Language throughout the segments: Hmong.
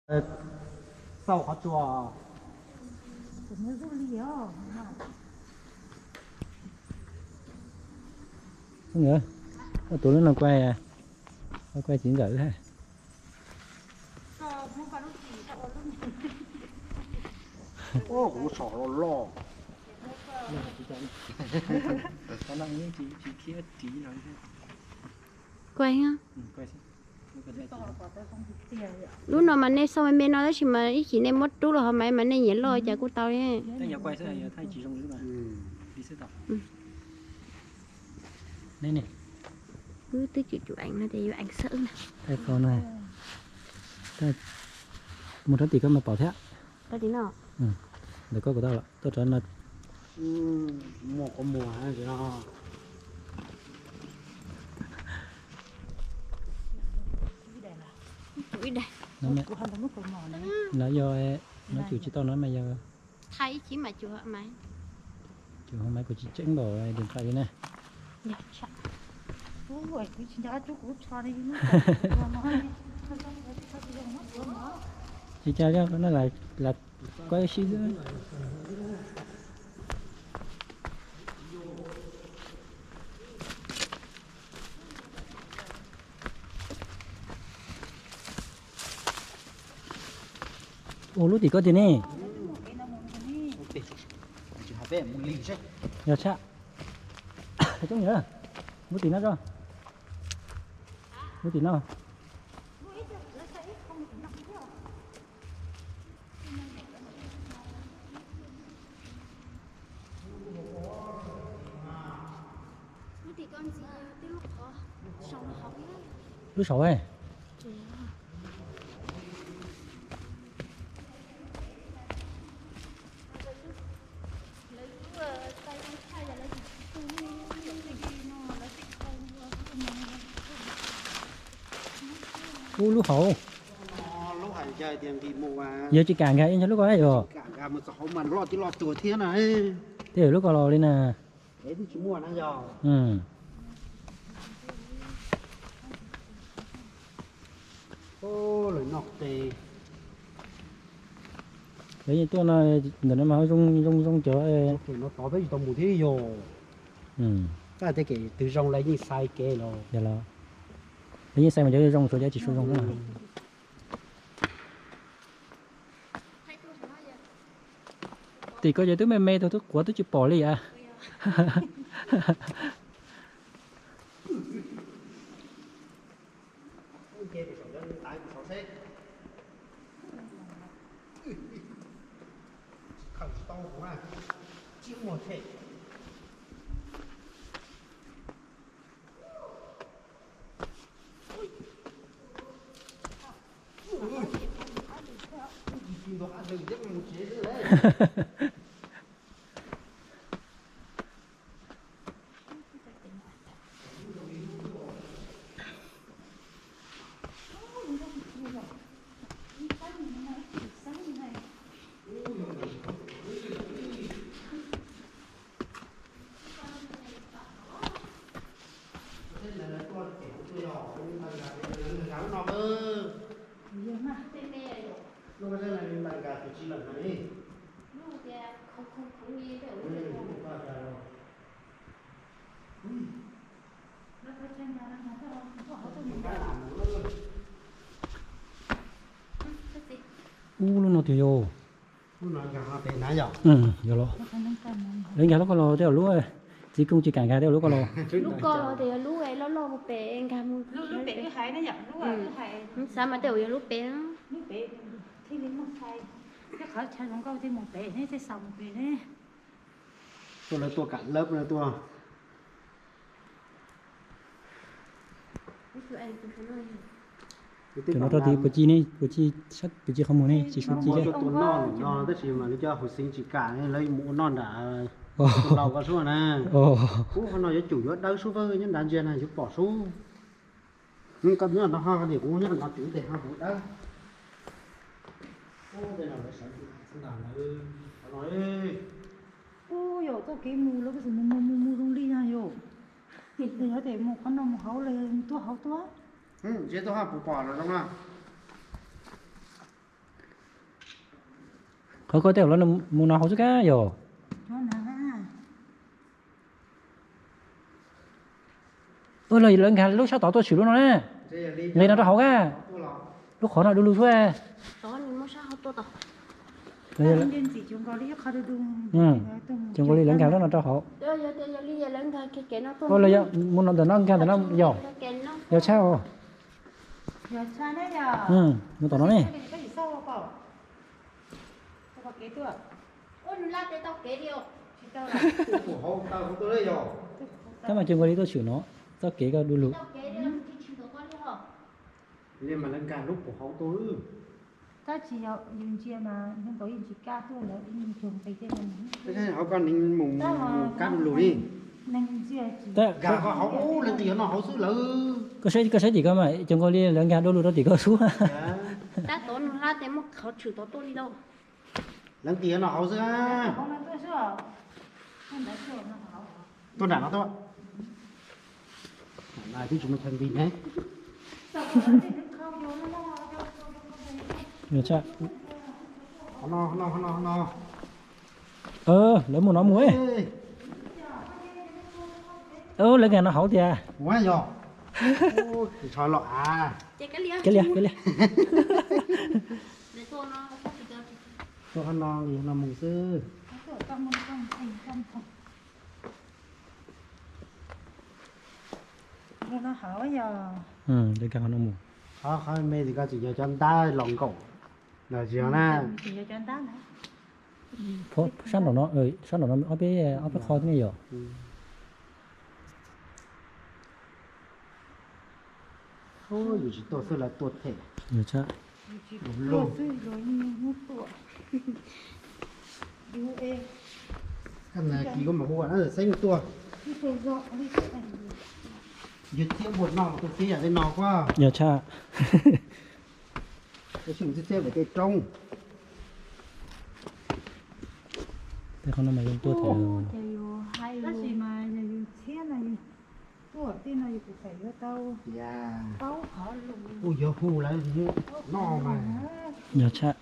Xauj qhov tsua. Tus lub no kuaj, kuaj txiv ntxawm. Kuv lub so loj loj. Kuaj. Lub no mas nej xauj me me no tab sis mas ib chim nej muab rub los hauv mas mas nej nyiam loj cas kuj tau li. Wb twb tsis tsum eev no ces yuav eev xwb na. Mus rau tim koj mas pom thiab. Ntawm koj kuv tau los tuaj rau no. Muaj qhov muag no. No yog, no cuam tsis tau no mas yog. Thaij ib chim mas cuam mas. Cuam mas kuv tsis tseeb npaum điện thoại li na. Tsis cas, no lam kuaj ib sib xwb. Ua lub tim koj tiag ne. Yog tshaj. Coob, muab tim no tso. Muab tim no. Lub saum. Ub, lub hauv. Yog tsis kam nkag ib ncog lub ko yog. Tej lub ko los li na. Lawv yeej tuaj no, ntawm no mas zoo zoo zoo cov. Peb tsis tau mus thiab yog. Tej kev twg zoo lawv yeej xais kev los. Lawv yeej xais mas cov zoo, suav cov tsis zoo. Tim ko ces twb me me tau, twb quav twb tsis pom li as. Ub, lub no tiag yog. Yog los. Lawv nkag lub ko los tej lub, txiv kooj tsis kam nkag tej lub ko los. Lub ko los tias yog lub loj loj mus pem nkag mus. Xav mas tej yog lub pem. Tuaj lawv tuaj kam lawv tuaj. Cov no rau tid puas ci ne, puas ci, puas ci qhov muag ne, tsis suav ci li. Tuaj noj no tab sis mas lawv cov hauv xeev tsis kam, lawv mus ua noj nram laus ko sub na. Ub, qhov no yuav cum yuav dawb sub, nyob nrad ntsia na yuav pom sub. Koj nyob no ho, kuv nyob no tim tes ho kuv dawb. Ub, yog txoj kev mus lawv kuj mus mus mus mus zoo li na yom. Yog tias mus qhov no mus hauv los tuaj hauv tuaj. Ntshe tuaj ho puas pom los zoo na. Qhov ko tej lawv mus no hauv xwb kab yog. Ua los lawv nkag lub sab tod tuaj tshwm lub no na. Nqis no rau hauv kab. Lub qhov no du lug xwb. Cov nkaus li lawv nkag lub no rau hauv. Ua los mus no ntawm no nkag ntawm no yog. Yog tshaj os. Mus tom no ne. Tab mas cov nkaus li tuaj tshwm no, txoj kev ko du lug. Hauv ko mus kab du lug li. Nkag hauv, lawv nqis no hauv xwb lawm. Koj saib tim ko mas cov nkaus li lawv nkag du lug rau tim ko xwb. Tab tom nug hlab tes muab qhov tshwm tod tuaj li lauj. Lawv nqis no hauv xwb. Tuaj nram no tuaj. Twb tsis muaj chaw nqis ne. Lawv mus no mus. Lawv nkag no hauv tiag. Ua yog. Tsis tshua los av. Kev liam, kev liam. Tuaj hov no, no mus xwb. Mus no hauv yog. Nkag hov no mus. Qhov me ntsis ko tseem yog cov ntab los nkaum. Tsis yog na. Sab nraum no, sab nraum no ob peb, ob peb qho thiab ne yog. Yus tsis tuaj xwb lawv tuaj them. Kis koj mam hu xeeb tuaj. Yus txiab npuas no mas tus txiab yam li no kuj yog tshaj. Tab sis mas yus tuaj them. Tab sis mas yog yus txhiab no yus tuaj tej no yus kuj txawm yuav tau paub qhov lus. Kuj yuav hu lawv noj mas. Yog tshaj.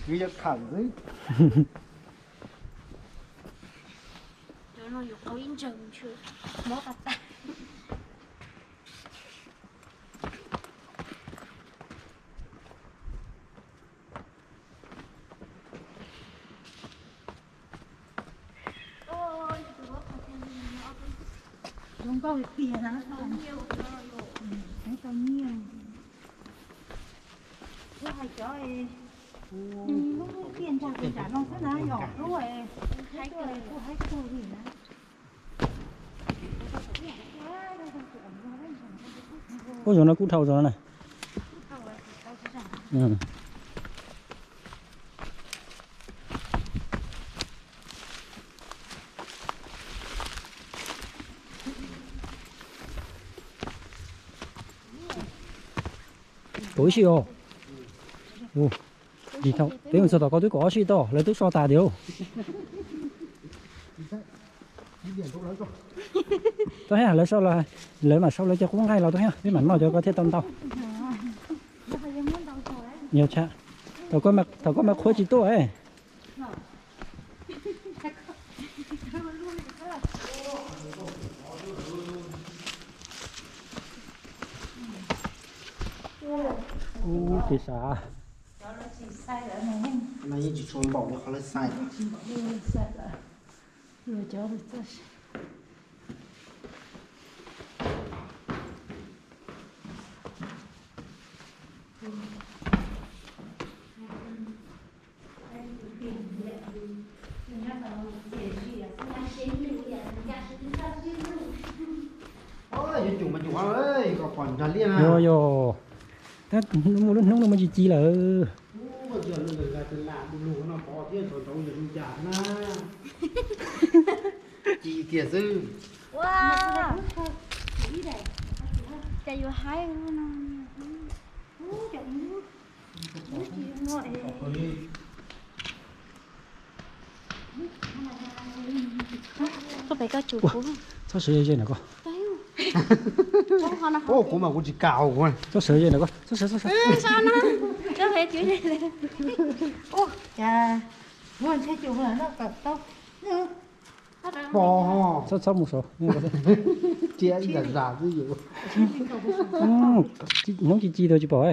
Kwv yeej khawm xwb. Zoo nkauj tiag na. Tau nyiaj. Kuv hais cov lub tiaj ntsag kuv nram no xwb na, yog lub kuj haib tug li na. Ub, zoo no kub dhau zoo no na. Kaum ib sij os. Peb mus txog tom ko twb kaum ob sij tau, lawv twb so tas tiag lauj. Tau thiab, lawv so, lawv mam sau lawv cov qub nqaij los tau thiab, peb mam noj cov ko thiaj tau ntau. Yog tshaj, thaum koj mas qhuav tsis tuaj. Ub, tis sav. No yeej tsis tshua npaum li qhov lawv xaiv. Yuav cum mas cum, kom pom nrag liaj na. Yog, yog. Tab muaj lub hnub no muaj tsis ci lawm. Ci tiag xwb. Ua, cas yuav haib no. Txhob sawv ze ze ntawm koj. Kuv mas kuv tsis kam kuv. Txhob sawv ze ntawm koj, txhob sawv, txhob sawv. Txhob, txhob mus saud. Hnub ci ci tau tsis pom.